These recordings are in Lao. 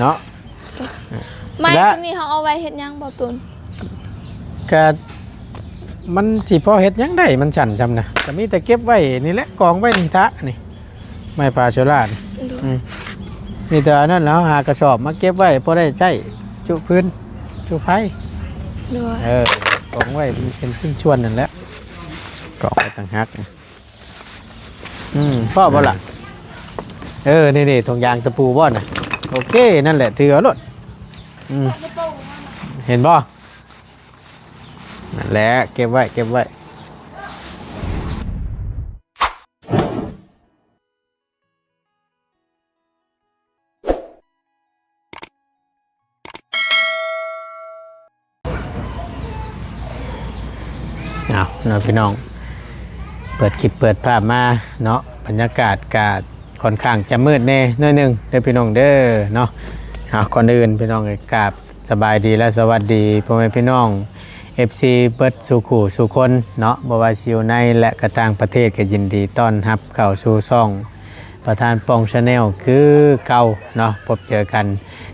ເນາະ. ໄມ້ ແລະ ໂຕນີ້ເຮົາເອົາໄວ້ເຮັດຫຍັງ ບໍ່ຕູນ? ກະມັນຊິພໍເຮັດຫຍັງໄດ້ ມັນສັ້ນຊ່ຳນະ ກະມີແຕ່ເກັບໄວ້ນີ້ແຫຼະ ກອງໄວ້ນີ້ທະນີ້ ໄມ້ພາໂຊລານີ້. ໂດຍ. ອືມ ມີແຕ່ອັນນັ້ນແຫຼະ ເຮົາຫາກະສອບມາເກັບໄວ້ ພໍໄດ້ໃຊ້ຈຸຟືນຈຸໄຟ. ໂດຍ. ເອີ ກອງໄວ້ເປັນຊິ້ນສ່ວນນັ້ນແຫຼະ ກອງໄວ້ຕ່າງຫາກ. ອືມ ພໍບໍ່ລະ? ເອີ ນີ້ໆ ຖົງຢາງຕະປູບໍ່ນະ? ໂອເຄ ນັ້ນແຫຼະ ຖືເອົາໂລດ. ອືມ ເຫັນບໍ່? ນັ້ນແຫຼະ ເກັບໄວ້ ເກັບໄວ້. ເອົາເນາະພີ່ນ້ອງ ເປີດຄລິບເປີດພາບມາເນາະ ບັນຍາກາດກະຄ່ອນຂ້າງຈະມືດແດ່ໜ້ອຍໜຶ່ງເດີພີ່ນ້ອງເດີເນາະ. ເອົາ ກ່ອນອື່ນພີ່ນ້ອງເອີຍ ກາບສະບາຍດີ ແລະ ສະຫວັດດີພໍ່ແມ່ພີ່ນ້ອງ ເອັຟຊີ ເບິດສູ່ຄູ່ສູ່ຄົນເນາະ ບໍ່ວ່າຊິຢູ່ໃນ ແລະ ກະຕ່າງປະເທດ ກະຍິນດີຕ້ອນຮັບເຂົ້າສູ່ຊ່ອງປະທານປ່ອງ Channel ຄືເກົ່າເນາະ. ພົບເຈີກັນ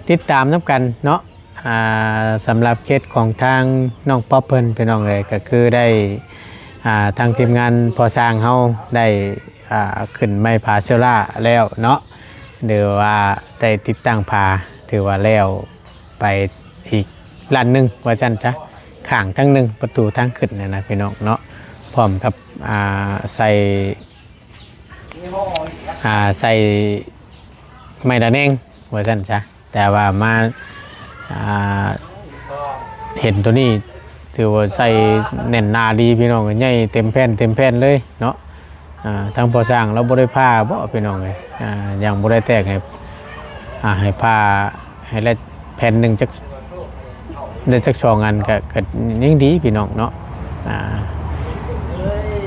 ຕິດຕາມນຳກັນເນາະ. ອ່າ ສຳລັບເຄສຂອງທາງນ້ອງປັອບເພິ່ນ ພີ່ນ້ອງເອີຍ ກະຄືໄດ້ ອ່າ ທາງທີມງານພໍ່ຊ່າງເຮົາໄດ້ ອ່າ ຂຶ້ນໄມ້ພາໂຊລາແລ້ວເນາະ ຫຼືວ່າໄດ້ຕິດຕັ້ງພາ ຖືວ່າແລ້ວໄປອີກລ້ານໜຶ່ງວ່າຊັ້ນຊະ ຂ້າງທາງໜຶ່ງ ປະຕູທາງຂຶ້ນນັ້ນນະ ພີ່ນ້ອງເນາະ. ພ້ອມກັບ ອ່າ ໃສ່ ອ່າ ໃສ່ໄມ້ລະແນງວ່າຊັ້ນຊະ ແຕ່ວ່າມາ ອ່າ ເຫັນໂຕນີ້ຖືວ່າໃສ່ແໜ້ນໜາດີພີ່ນ້ອງ ໃຫຍ່ເຕັມແຜ່ນເຕັມແຜ່ນເລີຍເນາະ. ອ່າ ທາງພໍ່ຊ່າງລາວບໍ່ໄດ້ຜ່າບໍພີ່ນ້ອງເອີຍ ອ່າ ຍັງບໍ່ໄດ້ແຕກໃຫ້ ອ່າ ໃຫ້ຜ່າ ໃຫ້ແລະແຜ່ນໜຶ່ງຈັກ ໄດ້ຈັກສອງອັນກະ ກະຍັງດີພີ່ນ້ອງເນາະ. ອ່າ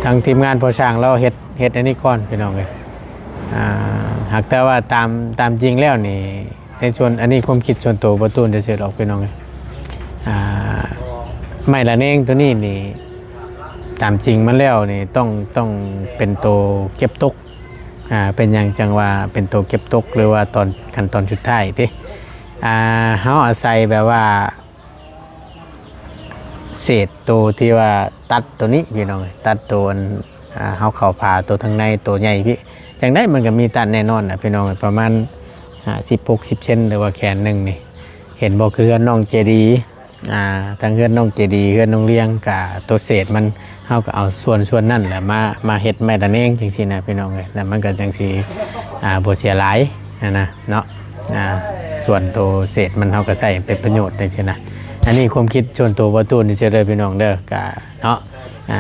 ທາງທີມງານພໍ່ຊ່າງລາວເຮັດ ເຮັດອັນນີ້ກ່ອນພີ່ນ້ອງເອີຍ. ອ່າ ຫາກແຕ່ວ່າຕາມ ຕາມຈິງແລ້ວນີ້ ໃນສ່ວນ ອັນນີ້ຄວາມຄິດສ່ວນໂຕບໍ່ຕູນຊື່ໆດອກພີ່ນ້ອງເອີຍ. ອ່າ ໄມ້ລະແນງໂຕນີ້ນີ້ ຕາມຈິງມັນແລ້ວນີ້ ຕ້ອງ ຕ້ອງເປັນໂຕເກັບຕົກ. ອ່າ ເປັນຫຍັງຈັ່ງວ່າເປັນໂຕເກັບຕົກ ຫຼືວ່າຕອນ ຂັ້ນຕອນສຸດທ້າຍຕິ ອ່າ ເຮົາອາໄສແບບວ່າ ເສດໂຕທີ່ວ່າຕັດໂຕນີ້ພີ່ນ້ອງເອີຍ ຕັດໂຕອັນ ອ່າ ເຮົາເຂົ້າຜ່າໂຕທາງໃນໂຕໃຫຍ່ພີ້ ຈັ່ງໃດມັນກະມີຕັດແນ່ນອນນະພີ່ນ້ອງເອີຍ ປະມານຫ້າສິບ ຫົກສິບເຊັນ ຫຼືວ່າແຂນໜຶ່ງນີ້ ເຫັນບໍ່ ຄືເຮືອນນ້ອງເຈດີ ອ່າ ທັງເຮືອນນ້ອງເຈດີ ເຮືອນນ້ອງລຽງ ກະໂຕເສດມັນ ເຮົາກະເອົາສ່ວນ ສ່ວນນັ້ນແຫຼະມາ ມາເຮັດໄມ້ລະແນງຈັ່ງຊີ້ນະພີ່ນ້ອງເອີຍ ແລ້ວມັນກະຈັ່ງຊິ ອ່າ ບໍ່ເສຍຫຼາຍຫັ້ນນະເນາະ. ອ່າ ສ່ວນໂຕເສດມັນເຮົາກະໃຊ້ເປັນປະໂຫຍດຈັ່ງຊີ້ນະ. ອັນນີ້ຄວາມຄິດສ່ວນໂຕບໍ່ຕູນຊື່ໆເດີພີ່ນ້ອງເດີ ກະເນາະ ອ່າ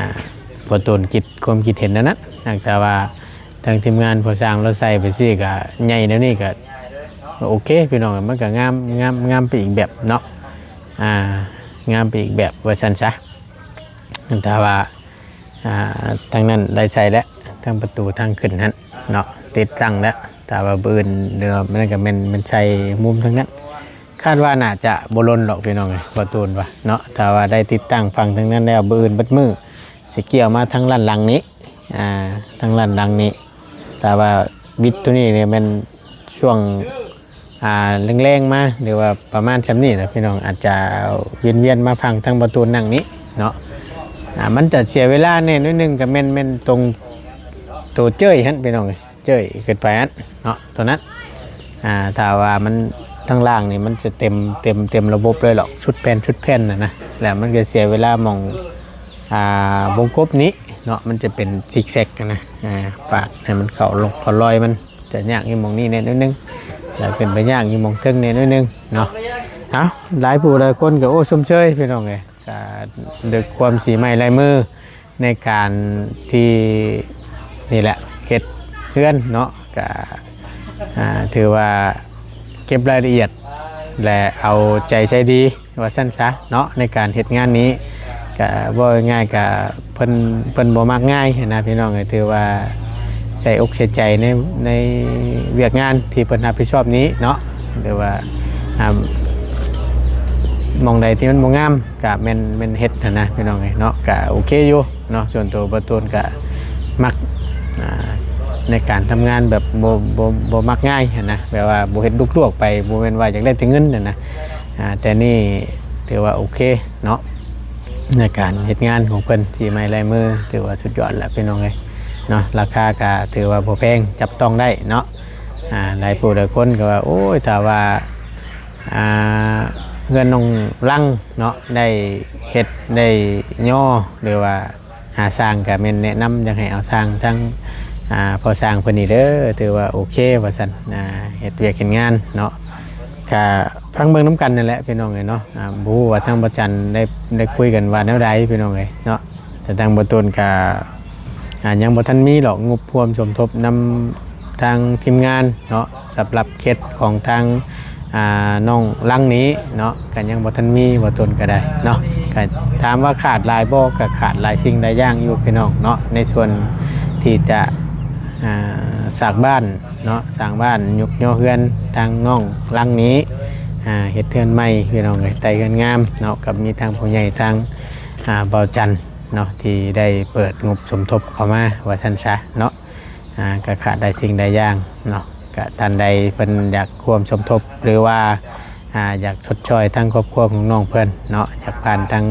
ບໍ່ຕູນຄິດ ຄວາມຄິດເຫັນແນວນັ້ນ ຫາກແຕ່ວ່າທາງທີມງານພໍ່ຊ່າງລາວໃສ່ໄປຊີ້ກະໃຫຍ່ແນວນີ້ກະໂອເຄພີ່ນ້ອງ ມັນກະງາມ ງາມ ງາມໄປອີກແບບເນາະ. ອ່າ ງາມໄປອີກແບບວ່າຊັ້ນຊະ. ຖ້າວ່າ ອ່າ ທາງນັ້ນໄດ້ໃສ່ແລ້ວ ທາງປະຕູທາງຂຶ້ນຫັ້ນເນາະ ຕິດຕັ້ງແລ້ວ. ຖ້າວ່າບຶດ ຫຼືວ່າມັນກະແມ່ນ ແມ່ນໃສ່ມຸມທາງນັ້ນ ຄາດວ່າໜ້າຈະບໍ່ຫຼົ່ນດອກພີ່ນ້ອງເອີຍ ບໍ່ຕູນວ່າເນາະ. ຖ້າວ່າໄດ້ຕິດຕັ້ງຝັ່ງທາງນັ້ນແລ້ວ ບຶດເບິດມື້ຊິກ່ຽວມາທາງລ້ານຫຼັງນີ້ ອ່າ ທາງລ້ານຫຼັງນີ້ ຖ້າວ່າວິດໂຕນີ້ນີ້ແມ່ນຊ່ວງ ອ່າ ແລງໆມາ ຫຼືວ່າປະມານຊ່ຳນີ້ແຫຼະພີ່ນ້ອງ ອາດຈະວຽນໆມາພັງທາງປະຕູນັ່ງນີ້ເນາະ. ອ່າ ມັນຈະເສຍເວລາແດ່ໜ້ອຍໜຶ່ງ ກະແມ່ນ ແມ່ນຕົງໂຕເຈີ້ຍຫັ້ນພີ່ນ້ອງເອີຍ ເຈີ້ຍຂຶ້ນໄປຫັ້ນເນາະ ໂຕນັ້ນ. ອ່າ ຖ້າວ່າມັນທາງລ່າງນີ້ມັນຈະເຕັມ ເຕັມ ເຕັມລະບົບເລີຍດອກ ຊຸດແຜ່ນ ຊຸດແຜ່ນຫັ້ນນະ ແລ້ວມັນກະເສຍເວລາໝ່ອງ ອ່າ ວົງກົບນີ້ເນາະ ມັນຈະເປັນຊິກແຊັກຫັ້ນນະ ອ່າ ປາດໃຫ້ມັນເຂົ້າລົງເຂົ້າລອຍ ມັນຈະຍາກຢູ່ໝ່ອງນີ້ແດ່ໜ້ອຍໜຶ່ງ ແລ້ວຂຶ້ນໄປຍາກຢູ່ໝ່ອງເທິງແດ່ໜ້ອຍໜຶ່ງເນາະ. ເອົ້າ ຫຼາຍຜູ້ຫຼາຍຄົນກະ ໂອ້ ຊົມເຊີຍພີ່ນ້ອງເອີຍ ກະດ້ວຍຄວາມສີໄມ້ລາຍມື ໃນການທີ່ນີ້ແຫຼະເຮັດເຮືອນເນາະ ກະ ອ່າ ຖືວ່າເກັບລາຍລະອຽດ ແລະ ເອົາໃຈໃສ່ດີວ່າຊັ້ນຊະເນາະ ໃນການເຮັດງານນີ້. ກະເວົ້າງ່າຍໆ ກະເພິ່ນ ເພິ່ນບໍ່ມັກງ່າຍຫັ້ນນະພີ່ນ້ອງເອີຍ ຖືວ່າໃສ່ອົກໃສ່ໃຈໃນ ໃນວຽກງານທີ່ເພິ່ນຮັບຜິດຊອບນີ້ເນາະ ຫຼືວ່າ ອ່າ ໝ່ອງໃດທີ່ມັນບໍ່ງາມ ກະແມ່ນ ແມ່ນເຮັດຫັ້ນນະພີ່ນ້ອງເອີຍເນາະ ກະໂອເຄຢູ່ເນາະ. ສ່ວນໂຕບ່າວຕູນກະມັກ ອ່າ ໃນການທຳງານແບບບໍ່ ບໍ່ ບໍ່ມັກງ່າຍຫັ້ນນະ ແບບວ່າບໍ່ເຮັດລວກໆໄປ ບໍ່ແມ່ນວ່າຢາກໄດ້ແຕ່ເງິນຫັ້ນນະ. ອ່າ ແຕ່ນີ້ຖືວ່າໂອເຄເນາະ ໃນການເຮັດງານຂອງເພິ່ນ ສີໄມ້ລາຍມືຖືວ່າສຸດຍອດແລ້ວພີ່ນ້ອງເອີຍເນາະ. ລາຄາກໍຖືວ່າບໍ່ແພງ ຈັບຕ້ອງໄດ້ເນາະ. ອ່າ ຫຼາຍຜູ້ຫຼາຍຄົນກໍວ່າ ໂອ້ຍ ຖ້າວ່າ ອ່າ ເຮືອນນ້ອງລັງເນາະ ໄດ້ເຮັດໄດ້ຍໍ ຫຼືວ່າຫາຊ່າງ ກໍແມ່ນແນະນຳຢາກໃຫ້ເອົາຊ່າງທາງ ອ່າ ພໍ່ຊ່າງເພິ່ນນີ້ເດີ ຖືວ່າໂອເຄວ່າຊັ້ນ. ອ່າ ເຮັດວຽກເຮັດງານເນາະ ກະຟັງເບິ່ງນຳກັນນັ້ນແຫຼະພີ່ນ້ອງເອີຍເນາະ. ອ່າ ບໍ່ຮູ້ວ່າທາງບໍ່ຈັນໄດ້ ໄດ້ຄຸຍກັນວ່າແນວໃດພີ່ນ້ອງເອີຍເນາະ. ແຕ່ທາງບໍ່ຕົ້ນກະ ອ່າ ຍັງບໍ່ທັນມີດອກງົບຮ່ວມສົມທົບນຳທາງທີມງານເນາະ ສຳລັບເຂດຂອງທາງ ອ່າ ນ້ອງຫຼັງນີ້ເນາະ ກໍຍັງບໍ່ທັນມີ ບໍ່ຕົ້ນກໍໄດ້ເນາະ. ກໍຖາມວ່າຂາດຫຼາຍບໍ່ ກໍຂາດຫຼາຍສິ່ງຫຼາຍຢ່າງຢູ່ພີ່ນ້ອງເນາະ ໃນສ່ວນທີ່ຈະ ອ່າ ສ້າງບ້ານເນາະ ສ້າງບ້ານ ຍົກຍໍເຮືອນທາງນ້ອງຫຼັງນີ້ ອ່າ ເຮັດເຮືອນໃໝ່ພີ່ນ້ອງເອີຍ ໄຕ່ເຮືອນງາມເນາະ. ກໍມີທາງຜູ້ໃຫຍ່ທາງ ອ່າ ເບົາຈັນ ເນາະ ທີ່ໄດ້ເປີດງົບສົມທົບເຂົ້າມາວ່າຊັ້ນຊະເນາະ. ອ່າ ກໍຂາດຫຼາຍສິ່ງຫຼາຍຢ່າງເນາະ ກະທ່ານໃດເພິ່ນຢາກຮ່ວມສົມທົບ ຫຼືວ່າ ອ່າ ຢາກຊົດຊ່ອຍທາງຄອບຄົວຂອງນ້ອງເພິ່ນເນາະ ຢາກຜ່ານທາງ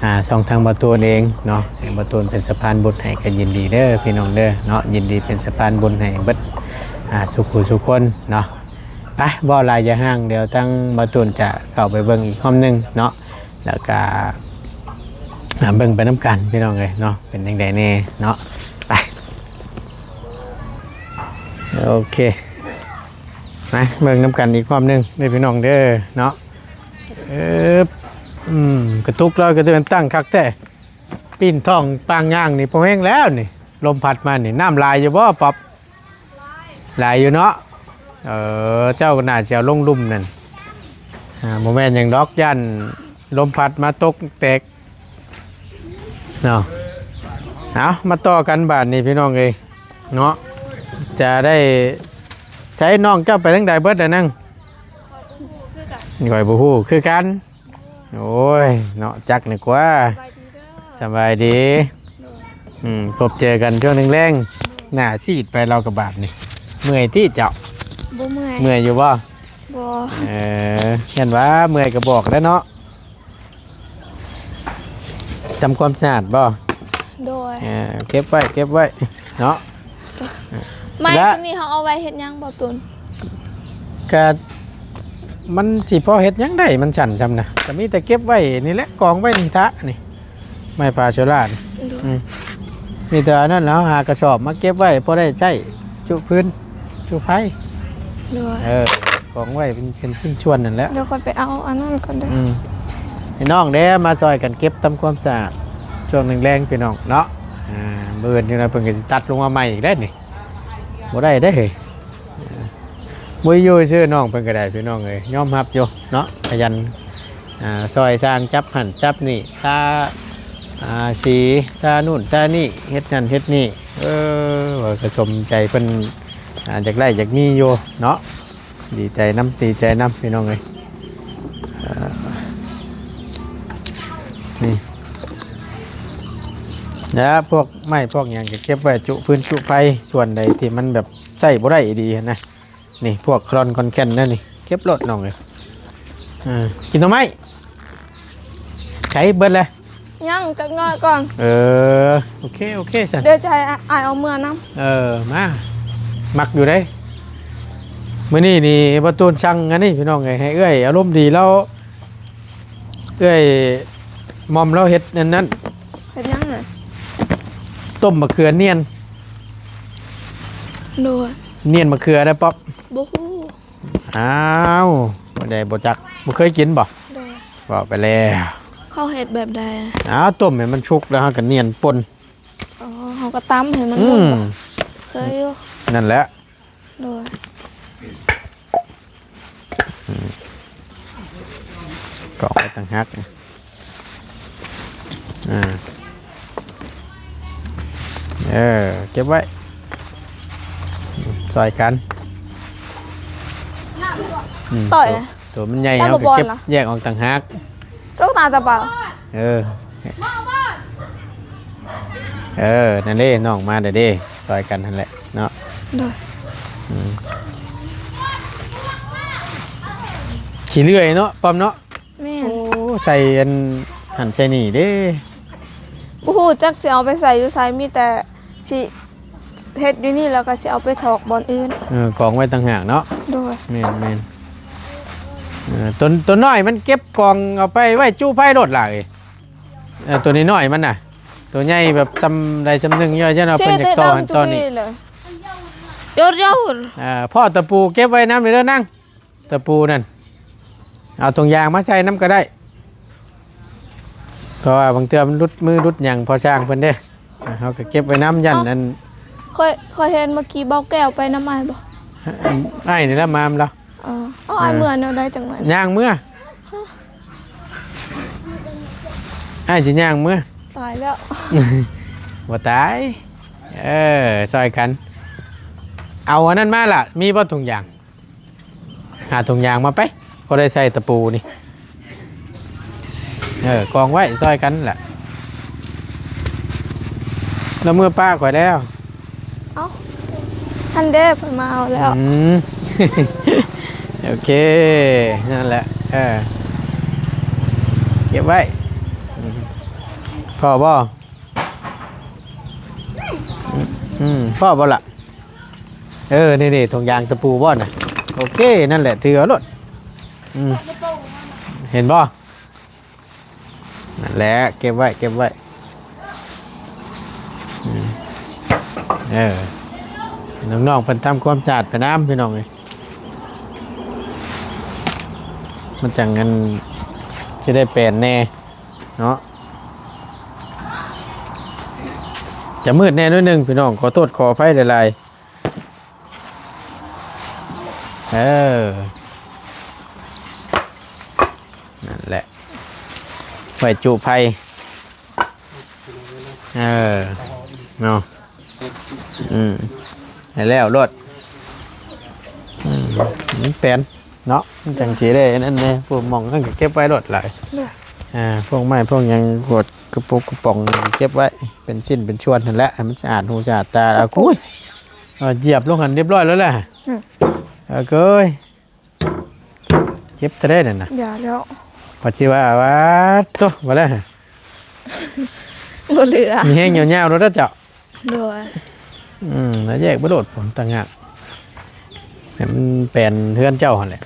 ອ່າ ຊ່ອງທາງບໍ່ຕູນເອງເນາະ ໃຫ້ບໍ່ຕູນເປັນສະພານບຸນໃຫ້ ກໍຍິນດີເດີພີ່ນ້ອງເດີເນາະ. ຍິນດີເປັນສະພານບຸນໃຫ້ເບິດ ອ່າ ສູ່ຜູ້ສູ່ຄົນເນາະ. ໄປ ບໍ່ຫຼາຍຢ່າຫ່າງ ດຽວທາງບໍ່ຕູນຈະເຂົ້າໄປເບິ່ງອີກຮອບໜຶ່ງເນາະ ແລ້ວກະ ອ່າ ເບິ່ງໄປນຳກັນພີ່ນ້ອງເອີຍເນາະ ເປັນຈັ່ງໃດແດ່ເນາະ. ໄປ ໂອເຄ ມາເບິ່ງນຳກັນອີກຮອບໜຶ່ງເດີພີ່ນ້ອງເດີເນາະ. ເອີບ ອືມ ກະຕຸກລອຍກະເດີນຕັ້ງຄັກແທ້ ປີ້ນທ້ອງປາງຍ່າງນີ້ພໍແຮງແລ້ວນີ້ ລົມພັດມານີ້. ນ້ຳຫຼາຍຢູ່ບໍ່ ປັອບ? ຫຼາຍຢູ່ເນາະ. ເອີ ເຈົ້າກໍໜ້າຊິເອົາລົງລຸ່ມນັ້ນ. ອ່າ ບໍ່ແມ່ນຫຍັງດອກ ຢ້ານລົມພັດມາຕົກແຕກເນາະ. ເອົາ ມາຕໍ່ກັນບາດນີ້ພີ່ນ້ອງເອີຍເນາະ ຈະໄດ້ ໃສນ້ອງເຈົ້າໄປທາງໃດເບິດລະນາງ? ຂ້ອຍບໍ່ຮູ້ຄືກັນ ຂ້ອຍບໍ່ຮູ້ຄືກັນ. ໂອ້ຍ ເນາະ ຈັກນີ້ກວ່າ. ສະບາຍດີເດີ. ສະບາຍດີ. ໂດຍ. ອືມ ພົບເຈີກັນຊ່ວງແລງໆ. ໂດຍ. ໜ້າຊີດໄປລາວກະບາດນີ້. ເມື່ອຍຕິເຈົ້າ? ບໍ່ເມື່ອຍ. ເມື່ອຍຢູ່ບໍ່? ບໍ່. ເອີ ຢ້ານວ່າເມື່ອຍກະບອກແລ້ວເນາະ. ທຳຄວາມສະອາດບໍ່? ໂດຍ. ເອີ ເກັບໄວ້ ເກັບໄວ້ເນາະ. ໄມ້ ລະ ໂຕນີ້ເຮົາເອົາໄວ້ເຮັດຫຍັງ ບໍ່ຕຸນ? ກະມັນຊິພໍເຮັດຫຍັງໄດ້ ມັນສັ້ນຊ່ຳນະ ກະມີແຕ່ເກັບໄວ້ນີ້ແຫຼະ ກອງໄວ້ນີ້ທະນີ້ ໄມ້ພາໂຊລານີ້. ໂດຍ. ອືມ ມີແຕ່ອັນນັ້ນແຫຼະ ເຮົາຫາກະສອບມາເກັບໄວ້ ພໍໄດ້ໃຊ້ ຈຸຟືນ ຈຸໄຟ. ໂດຍ. ເອີ ກອງໄວ້ເປັນ ເປັນຊິ້ນສ່ວນນັ້ນແຫຼະ. ດຽວຂ້ອຍໄປເອົາອັນນັ້ນກ່ອນເດີ. ອືມ ໃຫ້ນ້ອງເດ້ມາຊ່ອຍກັນເກັບທຳຄວາມສະອາດຊ່ວງແລງໆ ພີ່ນ້ອງເນາະ. ອ່າ ມື້ອື່ນຈັ່ງໃດເພິ່ນກະຊິຕັດລົງມາໃໝ່ອີກເດ້ນີ້. ບໍ່ໄດ້ເດ້ ເອີ ບໍ່ໄດ້ຢູ່ຊື່ນ້ອງເພິ່ນກະໄດ້ ພີ່ນ້ອງເອີຍ ຍອມຮັບຢູ່ເນາະ ຂະຫຍັນ ອ່າ ຊ່ອຍຊ່າງຈັບຫັ້ນຈັບນີ້ ທາ ອ່າ ສີ ທາໂນ່ນທານີ້ ເຮັດນັ້ນເຮັດນີ້. ເອີ ວ່າກະສົມໃຈເພິ່ນ ອ່າ ຢາກໄດ້ຢາກມີຢູ່ເນາະ. ດີໃຈນຳ ດີໃຈນຳ ພີ່ນ້ອງເອີຍ. ເອີ ນີ້ ແລ້ວພວກໄມ້ພວກຫຍັງກະເກັບໄວ້ຈຸຟືນຈຸໄຟ ສ່ວນໃດທີ່ມັນແບບໃຊ້ບໍ່ໄດ້ອີ່ຫຼີຫັ້ນນະ. ນີ້ພວກຄອນຄອນແກ່ນນະນີ້ ເກັບໂລດນ້ອງເອີຍ. ເອີ ກິນໜໍ່ໄມ້ ໃຊ້ເບິດແລ້ວ? ຍັງຈັກໜ້ອຍກ່ອນ. ເອີ ໂອເຄ ໂອເຄຊັ້ນ ດຽວຈະໃຫ້ອ້າຍເອົາເມືອນຳ. ເອີ ມາ ມັກຢູ່ເດ້. ມື້ນີ້ນີ້ບໍ່ຕູນສັ່ງອັນນີ້ພີ່ນ້ອງເອີຍ ໃຫ້ເອື້ອຍອາລົມດີລາວ ເອື້ອຍໝ່ອມລາວເຮັດອັນນັ້ນ. ເຮັດຫຍັງນະ? ຕົ້ມໝາກເຂືອນຽນ. ໂດຍ. ນຽນໝາກເຂືອໄດ້ປອບ? ບໍ່ຮູ້. ອ້າວ ບໍ່ໄດ້ ບໍ່ຈັກ ບໍ່ເຄີຍກິນບໍ່? ໂດຍ. ເວົ້າໄປແລ້ວ ເຂົາເຮັດແບບໃດ? ອ້າວ ຕົ້ມໃຫ້ມັນສຸກແລ້ວເຮົາກະນຽນປົ່ນ. ອໍ ເຮົາກະຕຳໃຫ້ມັນ ອືມ ໝົດບໍ່? ເຄີຍຢູ່. ນັ້ນແຫຼະ. ໂດຍ. ອືມ ກອງໄວ້ຕ່າງຫາກ. ອ່າ ເອີ ເກັບໄວ້ ຊ່ອຍກັນ. ອືມ ຕ່ອຍ ໂຕ ນະ ໂຕມັນໃຫຍ່ ເຮົາກະເກັບແຍກອອກຕ່າງຫາກ. ລູກຕາຕະເປົາ. ເອີ ເອີ ນັ້ນເດ້ ນ້ອງມາແລ້ວເດ້ ຊ່ອຍກັນຫັ້ນແຫຼະ. ເນາະ. ໂດຍ. ອືມ ຂີ້ເລື່ອຍເນາະ ປ້ອມເນາະ. ແມ່ນ. ໂອ້ ໃສ່ອັນຫັ້ນໃສ່ນີ້ເດ້ ບໍ່ຮູ້ຈັກຊິເອົາໄປໃສ່ຢູ່ໃສ ມີແຕ່ຊິເຮັດຢູ່ນີ້ ແລ້ວກໍຊິເອົາໄປຖອກບ່ອນອື່ນ. ເອີ ກອງໄວ້ຕ່າງຫາກເນາະ. ໂດຍ. ແມ່ນໆ. ເອີ ຕົວ ຕົວນ້ອຍມັນເກັບກອງເອົາໄປໄວ້ຈຸໄຟໂລດຫຼາຍ. ເອີ ຕົວນ້ອຍໆມັນນະ ຕົວໃຫຍ່ແບບຊ່ຳໃດຊ່ຳໜຶ່ງ ຍ່ອຍຈັ່ງເນາະ ເພິ່ນຢາກຕໍ່ຫັ້ນຕໍ່ນີ້. ເອີ ພໍ້ຕະປູເກັບໄວ້ນຳເດີນາງ ຕະປູນັ້ນ ເອົາຖົງຢາງມາໃສ່ນຳກໍໄດ້ ເພາະວ່າບາງເທື່ອມັນຫຼຸດມືຫຼຸດຫຍັງ ພໍ່ຊ່າງເພິ່ນເດ້ ເຮົາກໍເກັບໄວ້ນຳ ຢ້ານອັນ ຂ້ອຍ ຂ້ອຍເຫັນເມື່ອກີ້ເບົາແກ້ວໄປນຳອ້າຍບໍ່? ອ້າຍນີ້ລະມານຳລາວ. ອໍ ອ້າຍເມືອແນວໃດຈັ່ງນັ້ນ? ຍ່າງເມືອ ອ້າຍຊິຍ່າງເມືອ. ຕາຍແລ້ວ ບໍ່ຕາຍ. ເອີ ຊ່ອຍກັນ ເອົາອັນນັ້ນມາລະ ມີບໍ່ຖົງຢາງ? ຫາຖົງຢາງມາໄປ ພໍໄດ້ໃສ່ຕະປູນີ້. ເອີ ກອງໄວ້ຊ່ອຍກັນລະ ລາວເມືອປ້າຂ້ອຍແລ້ວ. ເອົ້າ ຫັ້ນເດ້ ເພິ່ນມາເອົາແລ້ວ. ອືມ ໂອເຄ ນັ້ນແຫຼະ ເອີ ເກັບໄວ້. ອືມ ພໍບໍ່? ອືມ ພໍບໍ່ລະ? ເອີ ນີ້ໆ ຖົງຢາງຕະປູບໍ່ນະ? ໂອເຄ ນັ້ນແຫຼະ ຖືເອົາໂລດ. ອືມ ເຫັນບໍ່? ນັ້ນແຫຼະ ເກັບໄວ້ ເກັບໄວ້. ອືມ ເອີ ນ້ອງໆ ເພິ່ນທຳຄວາມສະອາດໄປນຳ ພີ່ນ້ອງເອີຍ ມັນຈັ່ງອັນ ຊິໄດ້ແປນແດ່ເນາະ. ຈະມືດແດ່ໜ້ອຍໜຶ່ງ ພີ່ນ້ອງ ຂໍໂທດຂໍອະໄພຫຼາຍໆ. ເອີ ນັ້ນແຫຼະ ໄວ້ຈຸໄຟ. ເອີ ເນາະ ອືມ ໃຫ້ແລ້ວໂລດ. ອືມ ມັນແປນເນາະ ມັນຈັ່ງຊິໄດ້ອັນນັ້ນແດ່ ພວກໝ່ອງນັ້ນກໍເກັບໄວ້ໂລດຫຼາຍ. ອ່າ ພວກໄມ້ພວກຫຍັງ ພວກກະປຸກກະປ໋ອງ ເກັບໄວ້ເປັນຊິ້ນເປັນສ່ວນຫັ້ນແຫຼະ ໃຫ້ມັນສະອາດຫູສະອາດຕາ. ເອົາ ໂອ້ຍ ເອີ ຢຽບລົງຫັ້ນຮຽບຮ້ອຍແລ້ວແຫຼະ. ອືມ ເອີ ເກີຍ ເຈັບແທ້ໃດນັ້ນນະ. ຢ່າແລ້ວ ວ່າຊິວ່າ ວ່າໂຕ ວ່າແລ້ວ ບໍ່ເຫຼືອ ມີແຮງຍາວໆໂລດເຈົ້າ. ໂດຍ. ອືມ ແລ້ວແຍກໄປໂລດພຸ້ນຕ່າງຫາກ ໃຫ້ມັນແປນເຮືອນເຈົ້າຫັ້ນແຫຼະ.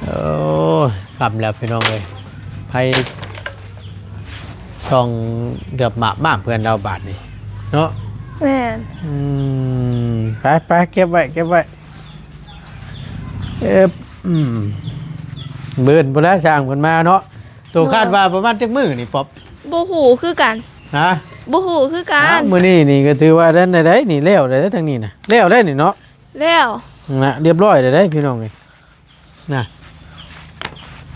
ໂອ້ຍ ຄ່ຳແລ້ວພີ່ນ້ອງເອີຍ ໄຟສ່ອງເຫຼືອບໝາບໆເຮືອນລາວບາດນີ້ເນາະ. ແມ່ນ. ອືມ ໄປໆ ເກັບໄວ້ ເກັບໄວ້. ເອີບ ອືມ ມື້ອື່ນພຸ້ນລະຊ່າງເພິ່ນມາເນາະ. ໂຕຄາດວ່າປະມານຈັກມື້ນີ້ປອບ? ບໍ່ຮູ້ຄືກັນ. ຮະ? ບໍ່ຮູ້ຄືກັນ. ມື້ນີ້ນີ້ກໍຖືວ່ານັ້ນໄດ້ນີ້ ແລ້ວໄດ້ທາງນີ້ນະ ແລ້ວໄດ້ນີ້ເນາະ. ແລ້ວນະ ຮຽບຮ້ອຍໄດ້ພີ່ນ້ອງເອີຍ ນະ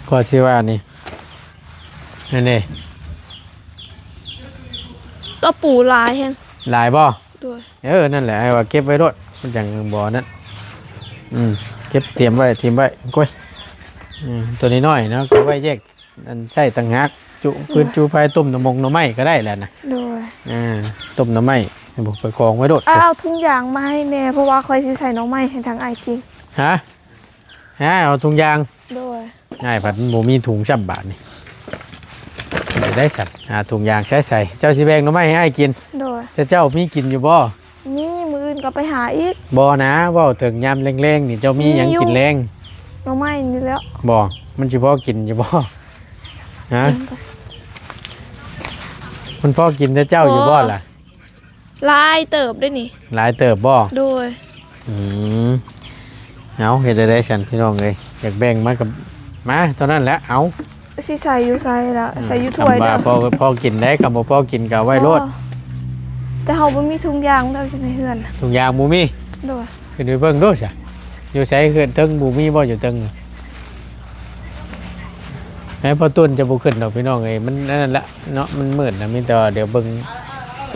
ກໍຊິວ່ານີ້ ນັ້ນເດ້ ຕະປູຫຼາຍແຮງ. ຫຼາຍບໍ່? ໂດຍ. ເອີ ນັ້ນແຫຼະ ໃຫ້ວ່າເກັບໄວ້ໂລດ ມັນຈັ່ງບໍ່ນັ້ນ. ອືມ ເກັບຕຽມໄວ້ ຕຽມໄວ້ ໂອ້ຍ ອືມ ຕົວນ້ອຍໆເນາະ ກໍໄວ້ແຍກ ອັນໃຊ້ຕ່າງຫາກ ຈຸ ອືມ ຟືນຈຸໄຟ ຕົ້ມໜໍ່ມົງໜໍ່ໄມ້ກໍໄດ້ແຫຼະນະ. ໂດຍ. ອ່າ ຕົ້ມໜໍ່ໄມ້ ໄປກອງໄວ້ໂລດ. ເອົາ ເອົາທຸງຢາງມາໃຫ້ແດ່ ເພາະວ່າຂ້ອຍຊິໃສ່ໜໍ່ໄມ້ໃຫ້ທາງອ້າຍກິນ. ຮະ? ຮະ? ເອົາທຸງຢາງ. ໂດຍ. ອ້າຍພັດບໍ່ມີທຸງຊ້ຳບາດນີ້ ໄດ້ໄດ້ຊັ້ນ ຫາທຸງຢາງໃຊ້ໃສ່. ເຈົ້າຊິແບ່ງໜໍ່ໄມ້ໃຫ້ອ້າຍກິນ. ໂດຍ. ແຕ່ເຈົ້າມີກິນຢູ່ບໍ່? ມີ ມື້ອື່ນກໍໄປຫາອີກ. ບໍ່ນະ ເວົ້າເຖິງຍາມແລງໆນີ້ ເຈົ້າມີຫຍັງກິນແລງ? ມີຢູ່ ໜໍ່ໄມ້ນີ້ແຫຼະ. ບໍ່ ມັນຊິພໍກິນຢູ່ບໍ່? ຮະ? ມັນພໍກິນແຕ່ເຈົ້າຢູ່ບໍ່ລະ? ບໍ່ ຫຼາຍເຕີບເດ້ນີ້. ຫຼາຍເຕີບບໍ່? ໂດຍ. ອືມ ເອົາ ເຮັດໄດ້ຊັ້ນພີ່ນ້ອງເອີຍ ຢາກແບ່ງມາກໍມາເທົ່ານັ້ນແຫຼະ. ເອົາ ຊິໃສ່ຢູ່ໃສລະ? ອືມ ໃສ່ຢູ່ຖ້ວຍເດີ. ຄຳວ່າພໍ ພໍກິນໄດ້ ຄຳບໍ່ພໍກິນກໍເອົາໄວ້ໂລດ. ບໍ່ ແຕ່ເຮົາບໍ່ມີຖົງຢາງແລ້ວຢູ່ໃນເຮືອນ. ຖົງຢາງບໍ່ມີ? ໂດຍ. ຂຶ້ນໄປເບິ່ງດູຊະ ຢູ່ໃສ ເຮືອນເທິງບໍ່ມີບໍ່? ຢູ່ເທິງ ໃຫ້ພໍ່ຕຸນຈະບໍ່ຂຶ້ນດອກພີ່ນ້ອງເອີຍ ມັນອັນນັ້ນລະເນາະ ມັນມືດລະ. ມີແຕ່ວ່າດຽວເບິ່ງ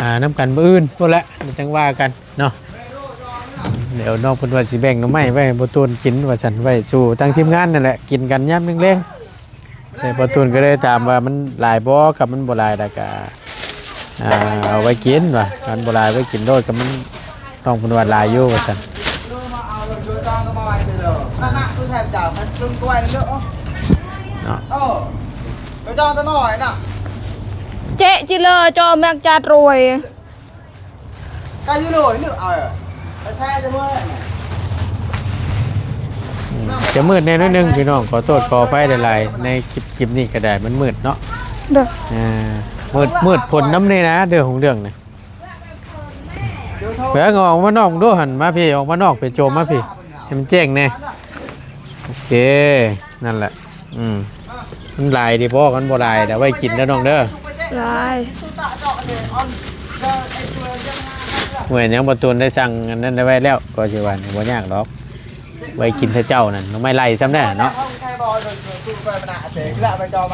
ອ່າ ນຳກັນມື້ອື່ນພຸ້ນແຫຼະ ດຽວຈັ່ງວ່າກັນເນາະ. ດຽວນ້ອງເພິ່ນວ່າຊິແບ່ງໜໍ່ໄມ້ໄວ້ໃຫ້ພໍ່ຕຸນກິນວ່າຊັ້ນ ໄວ້ສູ່ທາງທີມງານນັ້ນແຫຼະ ກິນກັນຍາມແລງໆ. ແຕ່ພໍ່ຕຸນກໍເລີຍຖາມວ່າມັນຫຼາຍບໍ່? ຄັນມັນບໍ່ຫຼາຍລະກະ ອ່າ ເອົາໄວ້ກິນວ່າ ຄັນບໍ່ຫຼາຍໄວ້ກິນໂລດ ກໍມັນ ນ້ອງເພິ່ນວ່າຫຼາຍຢູ່ວ່າຊັ້ນເນາະ. ເຈຈິເລີຈອແມັກຈາດໂຣຍ ອືມ ຈະມືດແດ່ໜ້ອຍໜຶ່ງພີ່ນ້ອງ ຂໍໂທດຂໍອະໄພຫຼາຍໆ ໃນຄລິບ ຄລິບນີ້ກໍໄດ້ ມັນມືດເນາະ. ເດີ ເອີ ມືດ ມືດຝົນນຳແດ່ນະ ເລື່ອງຂອງເລື່ອງນະ. ເບິ່ງ ອອກມານອກເບິ່ງດູຫັ້ນ ມາພີ້ ອອກມານອກ ໄປໂຈມມາພີ້ ໃຫ້ມັນແຈ້ງແດ່. ໂອເຄ ນັ້ນແຫຼະ. ອືມ ມັນຫຼາຍດີບໍ່? ຄັນບໍ່ຫຼາຍ ເອົາໄວ້ກິນເດີນ້ອງເດີ. ຫຼາຍ. ແມ່ນຫຍັງ ບໍ່ຕູນໄດ້ສັ່ງອັນນັ້ນໄວ້ແລ້ວ ກໍຊິວ່ານີ້ ບໍ່ຍາກດອກ ໄວ້ກິນແຕ່ເຊົ້ານັ້ນ. ໜໍ່ໄມ້ໄລ່ຊ້ຳແດ່ເນາະ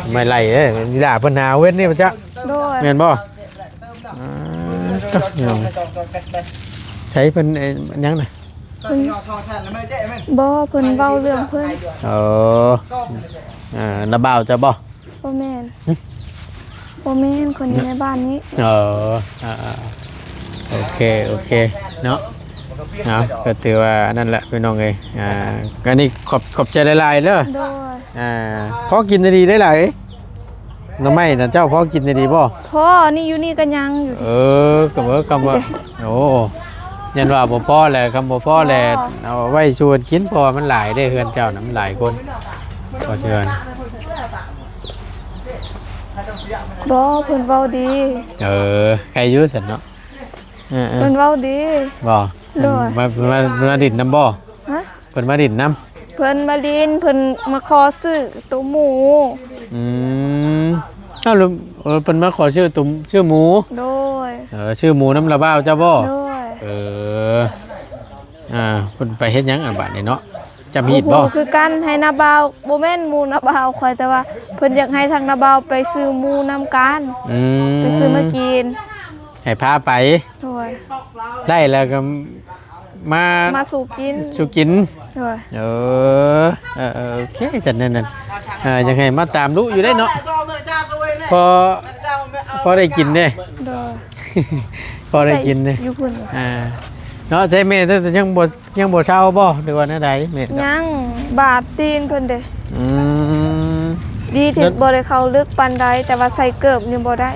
ໜໍ່ໄມ້ໄລ່ເດ້. ອີຫຼ້າເພິ່ນຫາເວັນນີ້ບໍ່ຈັກ. ໂດຍ. ແມ່ນບໍ່? ອືມ ໃສເພິ່ນ ເອີ ຫຍັງນະ? ເພິ່ນ ບໍ່ ເພິ່ນເວົ້າເລື່ອງເພິ່ນ. ເອີ ເອີ ລະບ່າວເຈົ້າບໍ່? ບໍ່ແມ່ນ. ຫຶ? ບໍ່ແມ່ນ ຄົນຢູ່ໃນບ້ານນີ້. ເອີ ອ່າໆ ໂອເຄ ໂອເຄເນາະ. ເອົາ ກໍຖືວ່າອັນນັ້ນແຫຼະພີ່ນ້ອງເອີຍ. ອ່າ ອັນນີ້ຂອບ ຂອບໃຈຫຼາຍໆເດີ. ໂດຍ. ອ່າ ພໍກິນດີໆໄດ໋ຫຼາຍ ໜໍ່ໄມ້ນະ ເຈົ້າພໍກິນໄດ້ດີບໍ່? ພໍ ນີ້ຢູ່ນີ້ກໍຍັງຢູ່. ເອີ ກໍເບິ່ງຄຳວ່າ ໂອ້ ຢ້ານວ່າບໍ່ພໍແຫຼະ ຄຳບໍ່ພໍແຫຼະ ພໍ ເອົາໄວ້ສູ່ກັນກິນ ເພາະວ່າມັນຫຼາຍເດ້ ເຮືອນເຈົ້ານະ ມັນຫຼາຍຄົນ ພໍເຊື່ອນະ. ບໍ່ ເພິ່ນເວົ້າດີ. ເອີ ໃຄຢູ່ຊັ້ນເນາະ. ເອີໆ ເພິ່ນເວົ້າດີ. ບໍ່? ໂດຍ. ມາ ມາ ມາດິນນຳບໍ່? ຮະ? ເພິ່ນມາດິນນຳ. ເພິ່ນມາດິນ ເພິ່ນມາຂໍຊື້ໂຕໝູ. ອືມ ເອົາ ເອີ ເພິ່ນມາຂໍຊື້ໂຕ ຊື້ໝູ. ໂດຍ. ເອີ ຊື້ໝູນຳລະບ່າວເຈົ້າບໍ່? ໂດຍ. ເອີ ອ່າ ເພິ່ນໄປເຮັດຫຍັງອັນບາດນີ້ເນາະ? ຈຳຮີດບໍ່? ບໍ່ຮູ້ຄືກັນ ໃຫ້ນ້າບ່າວ ບໍ່ແມ່ນໝູນ້າບ່າວຂ້ອຍ ແຕ່ວ່າເພິ່ນຢາກໃຫ້ທາງນ້າບ່າວໄປຊື້ໝູນຳກັນ. ອືມ ໄປຊື້ມາກິນ ໃຫ້ພາໄປ. ໂດຍ. ໄດ້ແລ້ວກໍ ມາ ມາສູ່ກິນ ສູ່ກິນ. ໂດຍ. ເອີ ເອີ ເອີ ໂອເຄ ຊັ້ນນັ້ນ ເອີ ຢາກໃຫ້ມາຕາມດຸຢູ່ເດ້ເນາະ ພໍ ພໍໄດ້ກິນເດ້. ໂດຍ. ພໍໄດ້ກິນເດ້ ຢູ່ພຸ້ນ. ອ່າ ເນາະ ໃຊ່ແມ່ ຍັງບໍ່ ຍັງບໍ່ເຊົາບໍ່ ຫຼືວ່າແນວໃດແມ່? ຍັງ ບາດຕີນເພິ່ນເດ້. ອືມ ດີທີ່ບໍ່ໄດ້ເຂົ້າເລິກປານໃດ ແຕ່ວ່າໃສ່ເກີບນີ້ບໍ່ໄດ້.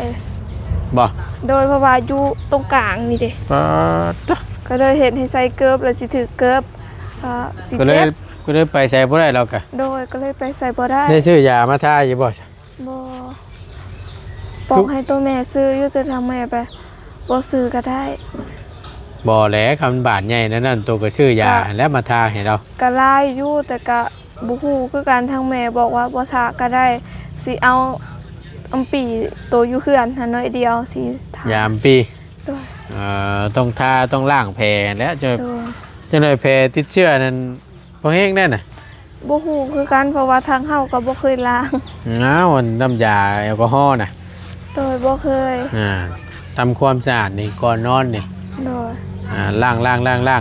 ບໍ່? ໂດຍ ເພາະວ່າຢູ່ຕົງກາງນີ້ເດ້. ປາດໂທ້ ກໍເລີຍເຮັດໃຫ້ໃສ່ເກີບ ແລ້ວຊິຖືກເກີບ ອ່າ ຊິເຈັບ ກໍເລີຍ ກໍເລີຍໄປໃສບໍ່ໄດ້ແລ້ວກະ. ໂດຍ ກໍເລີຍໄປໃສບໍ່ໄດ້. ໄດ້ຊື້ຢາມາທາຢູ່ບໍ່? ບໍ່. ບອກໃຫ້ໂຕແມ່ຊື້ຢູ່ ແຕ່ທາງແມ່ໄປ ບໍ່ຊື້ກໍໄດ້. ບໍ່ແຫຼະ ຄັນບາດໃຫຍ່ແນວນັ້ນ ໂຕກໍຊື້ຢາ ກະ ຫັ້ນແຫຼະມາທາໃຫ້ລາວ. ກະຫຼາຍຢູ່ ແຕ່ກະບໍ່ຮູ້ຄືກັນ ທາງແມ່ບອກວ່າບໍ່ທາກໍໄດ້ ຊິເອົາອຳປີໂຕຢູ່ເຮືອນຫັ້ນໜ້ອຍດຽວ ຊິທາ. ຢາອຳປີ. ໂດຍ. ເອີ ຕ້ອງທາ ຕ້ອງລ້າງແຜແຫຼະ. ໂດຍ. ຈັ່ງໃດແຜຕິດເຊື້ອນັ້ນ ພໍແຮງແດ່ນະ. ບໍ່ຮູ້ຄືກັນ ເພາະວ່າທາງເຮົາກໍບໍ່ເຄີຍລ້າງ. ອ້າວ ນ້ຳຢາແອລກໍຮໍນະ. ໂດຍ ບໍ່ເຄີຍ. ອ່າ ທຳຄວາມສະອາດນີ້ກ່ອນນອນນີ້. ໂດຍ. ອ່າ ລ້າງໆໆ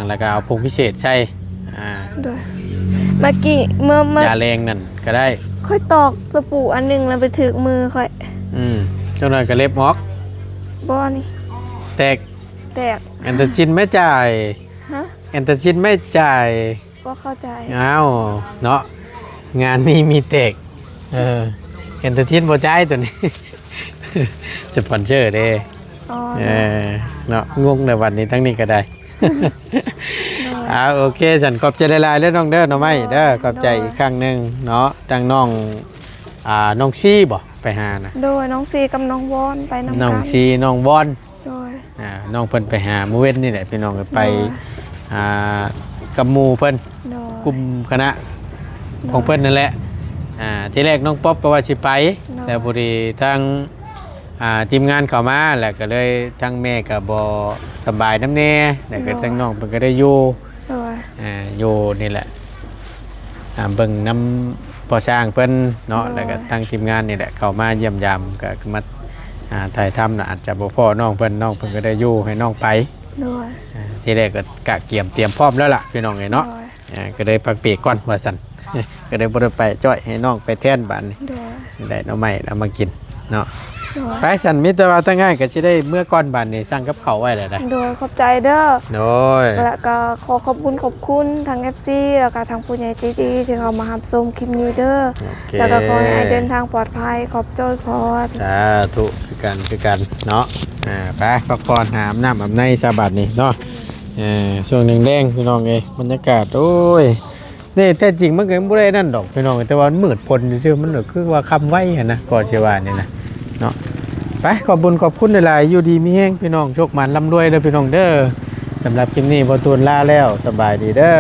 ໆ ແລ້ວກໍເອົາຜົງພິເສດໃສ່. ອ່າ ໂດຍ. ເມື່ອກີ້ ເມື່ອ ເມື່ອ ຢາແລງນັ້ນກໍໄດ້. ຂ້ອຍຕອກຕະປູອັນໜຶ່ງ ແລ້ວໄປຖືກມືຂ້ອຍ. ອືມ ຈັກໜ້ອຍກໍເລັບອອກ. ບໍ່ ນີ້ ແຕກ. ແຕກ. ແອນຕາຊິນແມ່ຈ່າຍ. ຮະ? ແອນຕາຊິນແມ່ຈ່າຍ. ບໍ່ເຂົ້າໃຈ. ອ້າວ ເນາະ ງານນີ້ມີແຕກ. ເອີ ເອັນເຕີເທນບໍ່ຈ່າຍໂຕນີ້ ສະປອນເຊີເດ້. ອໍ ເອີ ເນາະ ງົງແລ້ວບັດນີ້ ທາງນີ້ກໍໄດ້. ໂດຍ. ອ່າ ໂອເຄ ຊັ້ນ ຂອບໃຈຫຼາຍໆເດີນ້ອງເດີ ໜໍ່ໄມ້ເດີ. ໂດຍ ຂອບໃຈອີກຄັ້ງໜຶ່ງເນາະ ທັງນ້ອງ ອ່າ ນ້ອງຊີບໍ ໄປຫານະ? ໂດຍ ນ້ອງຊີກັບນ້ອງວອນໄປນຳກັນ. ນ້ອງຊີ ນ້ອງວອນ. ໂດຍ. ອ່າ ນ້ອງເພິ່ນໄປຫາມື້ເວັນນີ້ແຫຼະພີ່ນ້ອງເອີຍ ໄປ ໂດຍ ອ່າ ກັບໝູ່ເພິ່ນ. ໂດຍ. ກຸ່ມຄະນະ ໂດຍ ຂອງເພິ່ນນັ້ນແຫຼະ. ອ່າ ທີແລກນ້ອງປັອບກໍວ່າຊິໄປ ໂດຍ ແຕ່ພໍດີທາງ ອ່າ ທີມງານເຂົ້າມາ ແລ້ວກໍເລີຍທາງແມ່ກໍບໍ່ສະບາຍນຳແດ່ ແລ້ວກໍ ໂດຍ ທາງນ້ອງເພິ່ນກໍໄດ້ຢູ່ ໂດຍ ອ່າ ຢູ່ນີ້ແຫຼະ ອ່າ ເບິ່ງນຳພໍ່ຊ້າງເພິ່ນເນາະ. ໂດຍ. ແລ້ວກໍທາງທີມງານນີ້ແຫຼະ ເຂົ້າມາຢ້ຽມຢາມ ກໍມາ ອ່າ ຖ່າຍທຳນະ ອາດຈະບໍ່ພໍ້ນ້ອງເພິ່ນ ນ້ອງເພິ່ນກໍໄດ້ຢູ່ໃຫ້ນ້ອງໄປ. ໂດຍ. ອ່າ ທີແລກກໍກະກຽມຕຽມພ້ອມແລ້ວລະພີ່ນ້ອງເອີຍເນາະ. ໂດຍ. ອ່າ ກໍໄດ້ພັກເບຣກກ່ອນວ່າຊັ້ນ ກໍໄດ້ບໍ່ໄດ້ໄປຈ້ອຍ ໃຫ້ນ້ອງໄປແທນບາດນີ້. ໂດຍ. ໄດ້ໜໍ່ໄມ້ເອົາມາກິນເນາະ. ໂດຍ ໄປຊັ້ນ ມີແຕ່ວ່າທາງອ້າຍກໍຊິໄດ້ເມືອກ່ອນ ບາດນີ້ສັ່ງກັບເຂົ້າໄວ້ແລ້ວນະ. ໂດຍ ຂອບໃຈເດີ. ໂດຍ ແລ້ວກໍຂໍຂອບຄຸນ ຂອບຄຸນທາງ ເອັຟຊີ ແລ້ວກໍທາງຜູ້ໃຫຍ່ໃຈດີທີ່ເຂົ້າມາຮັບຊົມຄລິບນີ້ເດີ. ໂອເຄ ແລ້ວກໍຂໍໃຫ້ອ້າຍເດີນທາງປອດໄພ. ຂອບໃຈພອນ. ສາທຸ ຄືກັນ ຄືກັນເນາະ. ອ່າ ໄປພັກຜ່ອນ ຫາອາບນ້ຳອາບໃນຊະບາດນີ້ເນາະ. ເອີ ຊ່ວງແລງໆ ພີ່ນ້ອງເອີຍ ບັນຍາກາດ ໂອ້ຍ ນີ້ແທ້ຈິງມັນກໍບໍ່ໄດ້ນັ້ນດອກພີ່ນ້ອງ ແຕ່ວ່າມັນມືດຝົນຊື່ໆ ມັນກໍຄືວ່າຄ່ຳໄວຫັ້ນນະ ກໍຊິວ່ານີ້ນະເນາະ. ໄປ ຂອບບຸນຂອບຄຸນຫຼາຍໆ ຢູ່ດີມີແຮງພີ່ນ້ອງ ໂຊກໝານລ່ຳລວຍເດີພີ່ນ້ອງເດີ. ສຳລັບຄລິບນີ້ ບໍ່ຕູນລາແລ້ວ ສະບາຍດີເດີ.